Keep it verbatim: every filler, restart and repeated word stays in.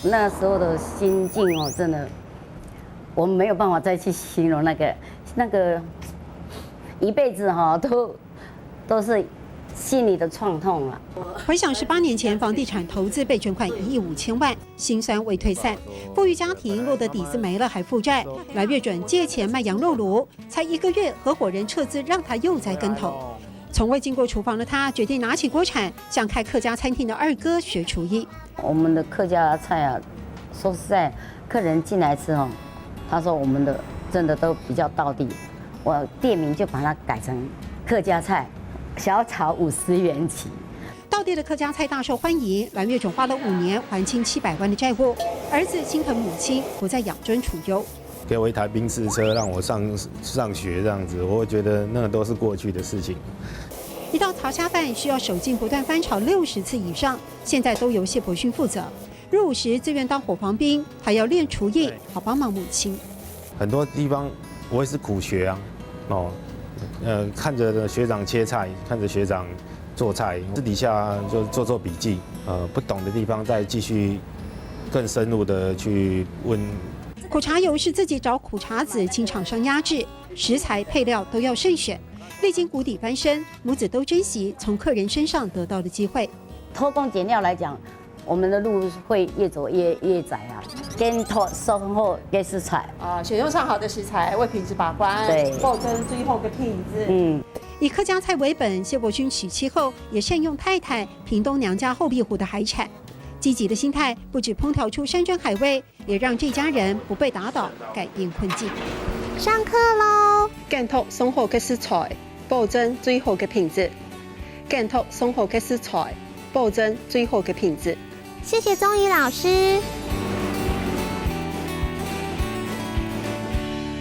那时候的心境哦，真的，我没有办法再去形容那个那个一辈子哈、都都是心里的创痛啊。回想十八年前房地产投资被卷款一亿五千万，心酸未退散。富裕家庭落得底子没了还负债，蓝月准借钱卖羊肉炉，才一个月，合伙人撤资让他又栽跟头。从未进过厨房的他，决定拿起锅铲，向开客家餐厅的二哥学厨艺。我们的客家菜啊，说实在，客人进来吃哦，他说我们的真的都比较道地，我店名就把它改成客家菜，小炒五十元起。道地的客家菜大受欢迎，蓝月准花了五年还清七百万的债务。儿子心疼母亲，不再养尊处优。给我一台宾士车，让我上上学这样子，我会觉得那个都是过去的事情。一道潮虾饭需要手劲不断翻炒六十次以上，现在都由谢伯勋负责。入伍时自愿当伙房兵，还要练厨艺，好帮忙母亲。很多地方我也是苦学啊，哦，呃，看着学长切菜，看着学长做菜，私底下就做做笔记，呃，不懂的地方再继续更深入的去问。苦茶油是自己找苦茶籽，请厂商压制，食材配料都要慎选。历经谷底翻身，母子都珍惜从客人身上得到的机会。偷工减料来讲，我们的路会越走越越窄啊。揀擇上好个食材，啊，选用上好的食材，为品质把关，对保证最后的品质。嗯，以客家菜为本，谢伯勋娶妻后也善用太太屏东娘家后壁湖的海产。积极的心态不止烹调出山珍海味，也让这家人不被打倒，改变困境。上课喽！拣擇上好个食材，保证最好个品质。拣擇上好个食材，保证最好个品质。谢谢宗宇老师。